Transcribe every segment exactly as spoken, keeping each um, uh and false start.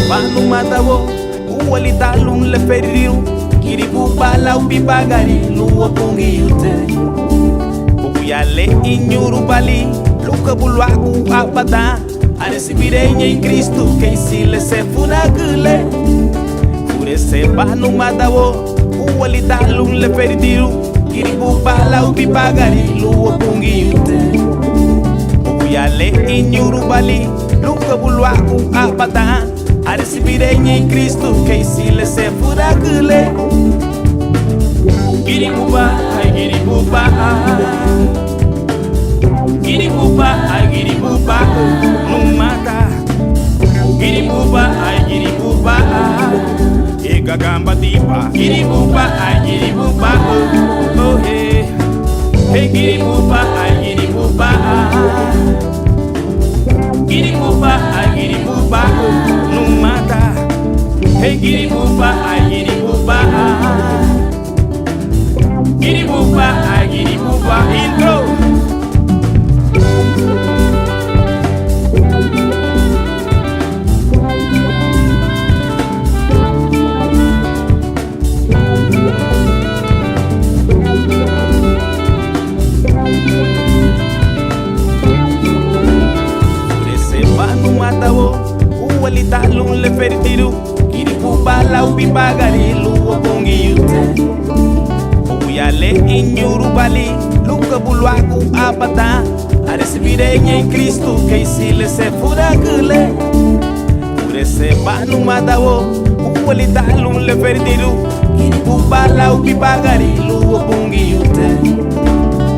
Furese ba numada, o úali dan lun leferidirun, giribuba lau bibagari lun Wabungiute. Buguya le iñurubalin lun gabu luagu aban dan, arisibirei ñein Kristu keisi le sefuradüle. Furese ba numada, o úali dan lun leferidirun, giribuba lau bibagari lun Wabungiute. Buguya le iñurubalin lun gabu luagu aban dan, arisibirei ñein Kristu keisi le sefuradüle. Giribuba, ai giribuba, giribuba, ai giribuba, numada. Giribuba, ai giribuba, e gaganbadiba. Giribuba, ai giribuba, oh, oh, eh. Hey giribuba, ai giribuba. Giribuba, ai giribuba, numada. Hey giribuba, ai giribuba. Giribuba, ai giribuba, intro. Furese ba numada, o úali dan lun leferidirun, giribuba lau bibagari lun Wabungiute. Buguya le iñurubalin lun gabu luagu aban dan, arisibirei ñein Kristu keisi le sefuradüle. Furese ba numada, o úali dan lun leferidirun, giribuba lau bibagari lun Wabungiute.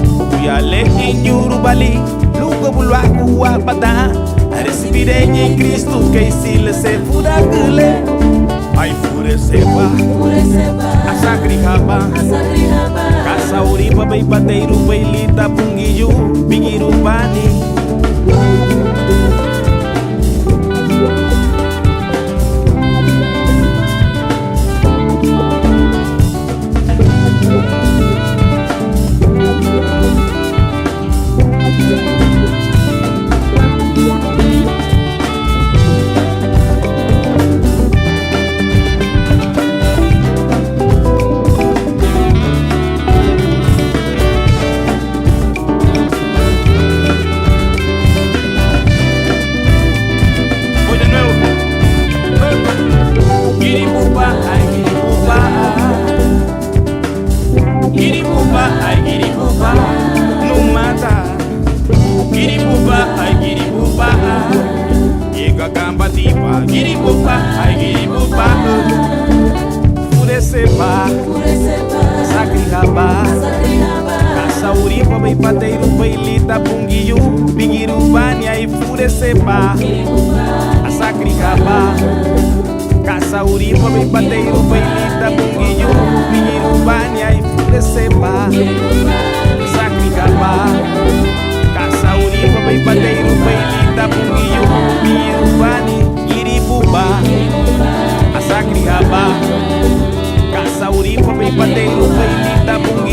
Buguya le iñurubalin lun gabu luagu aban dan, arisibirei ñein Kristu keisi le sefuradüle. Ai furese ba, asaküriha ba, ka sauribabei badeirubei lidan Bungiu bigirubani. Voy de nuevo. Giribuba, ai giribuba. Giribuba, ai giribuba, numada. Giribuba, ai giribuba. Yega gamba diba. Giribuba, ai giribuba. Fureseba, asakürihaba, ka sauribabei badeirubei lidan Bungiu bigirubani. Ai fureseba, asakürihaba, ka sauribabei badeirubei lidan Bungiu bigirubani. Ai fureseba, asakürihaba, ka sauribabei badeirubei lidan Bungiu bigirubani. Giribuba, asakürihaba, ka sauribabei badeirubei lidan Bungiu